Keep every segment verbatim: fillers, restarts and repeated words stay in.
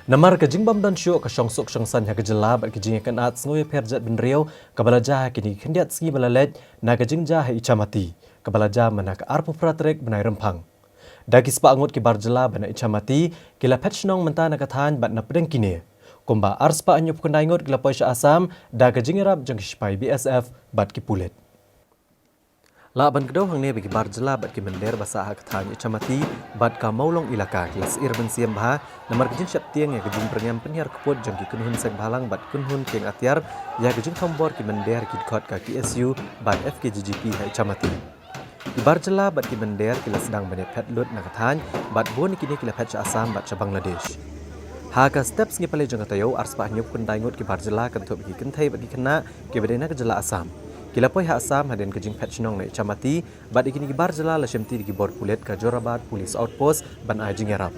Namar ka jingbym don shuh ka shongsuk shongsaiñ ha ka jylla bad ka jingïakynad sngewïapher jaitbynriew kaba la jia ha kine ki khyndiat sngi ba la leit, na ka jingjia ha Ichamati kaba la jia mynta ka arphew phra tarik bnai Rymphang. Da ki spah ngut ki bar jylla ba na Ichamati ki la phet shnong mynta na ka thaiñ bad na pdeng kine, kumba ar spah hynñiewphew khyndai ngut ki la poi sha Assam da ka jingïarap jong ki shipai B S F bad ki pulit. Lah ban kdew hangne ba ki bar jylla bad ki mynder ba sah ha ka thaiñ Ichamati bad ka Mawlong Elaka ki la syier mynsiem bha namar ka jingsheptieng ïa ka jingpyrngem pynhiar kput jong ki kynhun seng bhalang bad kynhun kieng atiar ïa ka jingthombor ki mynder ki dkhot ka K S U bad F K J G P ha Ichamati. Ki bar jylla bad ki mynder ki la sdang ban ïa phet lut na ka thaiñ bad bun ïa kine ki la phet sha Assam bad sha Bangladesh. Ha ka step sngi Palei jong ka taïew, ar spah hynñiewphew khyndai ngut ki bar jylla kynthup ïa ki kynthei bad ki khynnah kiba dei na ka jylla Assam ki la poi ha Assam hadien ka jingphet shnong na Ichamati, bad ïa kine ki bar jylla la shimti da ki bor pulit ka Jorabat Police Outpost ban ai jingïarap.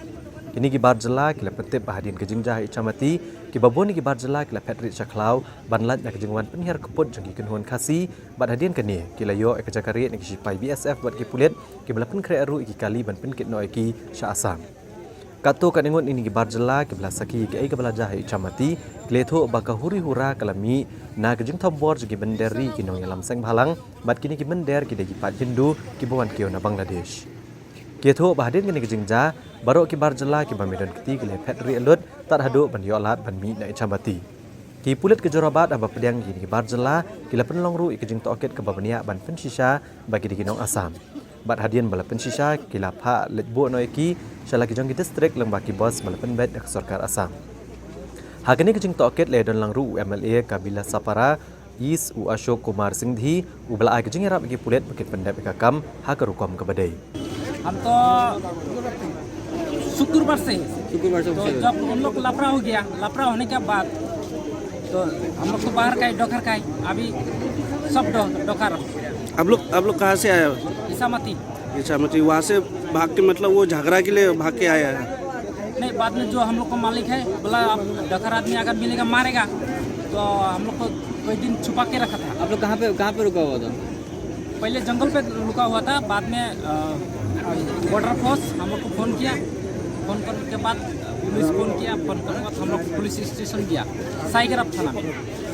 Kine ki bar jylla ki la pyntip ba hadien ka jingjia ha Ichamati, kiba bun ïa ki bar jylla ki la phet rieh sha khlaw ban lait na ka jingwan pynhiar kput jong ki kynhun Khasi, bad hadien kane ki la ïoh ïa ka jaka rieh na ki shipai B S F bad ki pulit kiba la pynkhreh ruh ïa ki kali ban pynkit noh ïa ki sha Assam. Katto katne ngut na kine ki bar jylla kiba la sakhi ïa kaei kaba la jia ha Ichamati ki la ïathuh ba ka huri hura ka la mih na ka jingthombor jong ki mynder ri ki nongïalam seng bhalang bad kine ki mynder ki dei ki paid Hindu kiba wan kiew na Bangladesh. Ki ïathuh ba hadien kane ka jingjia, baroh ki bar jylla kiba mih don kti ki la phet rieh lut tad haduh ban ïoh lad ban mih na Ichamati. Ki pulit ka Jorabat haba pdiang ïa kine ki bar jylla ki la pynlong ruh ïa ka jingtohkit kaba bniah ban pynshisha ba ki dei ki nong Assam. Bad hadien ba la pynshisha ki la phah leit buh noh ïa ki sha la ki jong ki distrik lyngba ki bos ba la pynbeit da ka sorkar Assam. Ha kane ka jingtohkit la ïadon lang ruh u M L A ka Bilasapara East u Ashok Kumar Singhi, uba la ai ka jingïarap ïa ki pulit ba kin pyndep ïa ka kam ha ka rukom kaba dei. हम तो शुक्रवार से ही। शुक्रवार से तो घुसे हुए? जब उन लोग लापरा हो गया, लापरा होने के बाद तो हम लोग तो बाहर का ही, डोखर का ही, अभी सब डो-, डोखर। आप लोग, आप लोग कहाँ से आए हो? ईसामती। ईसामती, वहाँ से भाग के, मतलब, वो झगड़ा के लिए भाग के आया है? नहीं, बाद में जो हम लोग को मालिक है, बोला, "आप डोखर आदमी अगर मिलेगा, मारेगा।" तो हम लोग को कोई दिन छुपा के रखा था। आप लोग कहाँ पे, कहाँ पे रुका हुआ था? पहले जंगल पे रुका हुआ था, बाद में, अ, बॉर्डर फोर्स हम लोग को फ़ोन किया, फ़ोन करने के बाद पुलिस फ़ोन किया, फ़ोन करने के बाद हम लोग पुलिस स्टेशन गया, साईग्राम थाना में।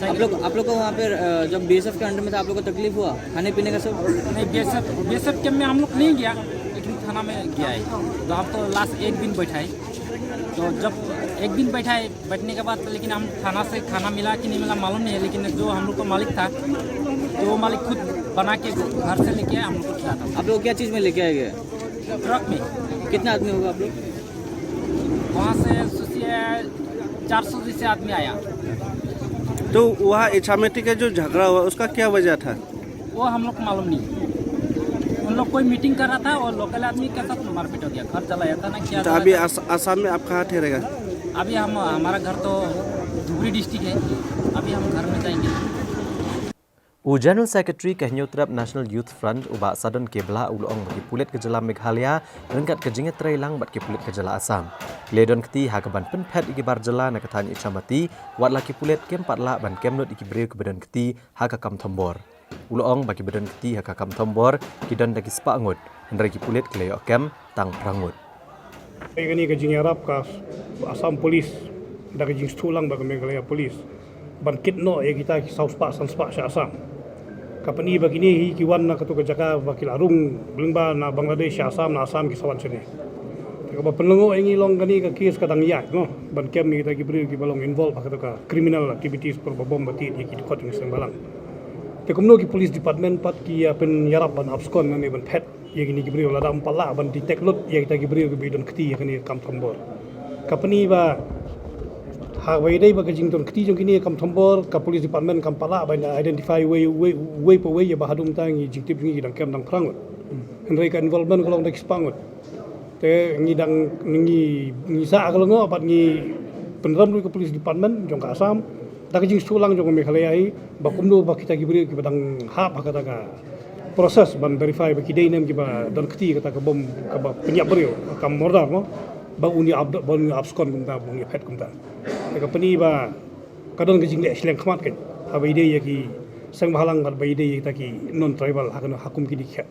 आप लोग, आप लोग को वहाँ पे, अ, जब B S F के अंडर में था, आप लोग को तकलीफ हुआ खाने पीने का सब? नहीं, B S F, B S F कैंप में हम लोग नहीं गया, लेकिन थाना में गया है। तो हम तो लास्ट एक दिन बैठा है, तो जब एक दिन बैठा है, बैठने के बाद लेकिन हम थाना से खाना मिला कि नहीं मिला मालूम नहीं है, लेकिन जो हम लोग का मालिक था, तो वो मालिक खुद बना के घर से लेके आया, हम लोग को खिलाता था। आप लोग क्या चीज़ में लेके आए गए? ट्रक में। कितना आदमी होगा आप लोग? वहाँ से सोचिए, चार सौ जैसे आदमी आया। तो वहाँ इछामती का जो झगड़ा हुआ, उसका क्या वजह था? वो हम लोग को मालूम नहीं। उन लोग कोई मीटिंग कर रहा था और लोकल आदमी के साथ मारपीट हो गया, घर जलाया था ना, क्या तो जलाया अभी था? आस-, आसाम में आप कहाँ ठहरेगा? अभी हम, हमारा घर तो धुबरी डिस्ट्रिक्ट है, अभी हम घर में जाएंगे। U General Secretary ka Hynñiewtrep National Youth Front, u Bah Sadon K Blah, u la ong ba ki pulit ka jylla Meghalaya ryngkat ka jingïatreilang bad ki pulit ka jylla Assam ki la don kti ha ka ban pynphet ïa ki bar jylla na ka thaiñ Ichamati, wat la ki pulit kim pat lah ban kem lut ïa ki briew kiba don kti ha ka kam thombor. U la ong ba kiba don kti ha ka kam thombor ki don da ki spah ngut, hynrei ki pulit ki la ïoh kem tang phra ngut. Kane ka jingïarap ka Assam Police da ka jingsngewthuh lang bad ka Meghalaya Police ban kit noh ïa kita ki saw spah san spah sha Assam. Ka pyni ba kine hi ki wan na katu ka jaka ba ki la rung lyngba na Bangladesh sha Assam, na Assam ki sa wan shane. Te kaba pynlyngngoh ïa ngi long kane ka case ka dang ïaid, no, ban kem ïa kita ki briew kiba long involved ha katu ka criminal activities, por ba bom ba tied ïa ki dkhot jong ki seng bhalang. Te kumno ki police department pat ki ïa pynïarap ban abscond ne ban phet ïa kine ki briew lada ym pat lah ban detect lut ïa kita ki briew kiba don kti ïa kane ka kam thombor. Ka pyni ba haba ïadei bad ka jingdon kti jong kine ka kam thombor, ka police department kam pat lah ban identify uwei, uwei, uwei pa uwei, ïa ba haduh mynta ngi jingtip jong ngi ki dang kem tang phra ngut. Hynrei ka involvement ka long da ki spah ngut. Te ngi dang, ngi, ngi sah ka lyngngoh bad ngi pynrem ruh ïa ka police department jong ka Assam da ka jingsngewthuh lang jong ka Meghalaya hi, ba kumno ba kita ki briew kiba dang hap ha kata ka process ban verify ba ki dei ne em kiba don kti ïa kata ka bom kaba pynïap briew, ka kam murder, no, ba un ïa ab-, ba un ïa abscond kumta, ba un ïa phet kumta. Te ka pyni ba ka don ka jingleh shleng khmat kane haba ïadei ïa ki seng bhalang bad ba ïadei ïa kita ki non tribal ha kane, ha kum kine ki khet.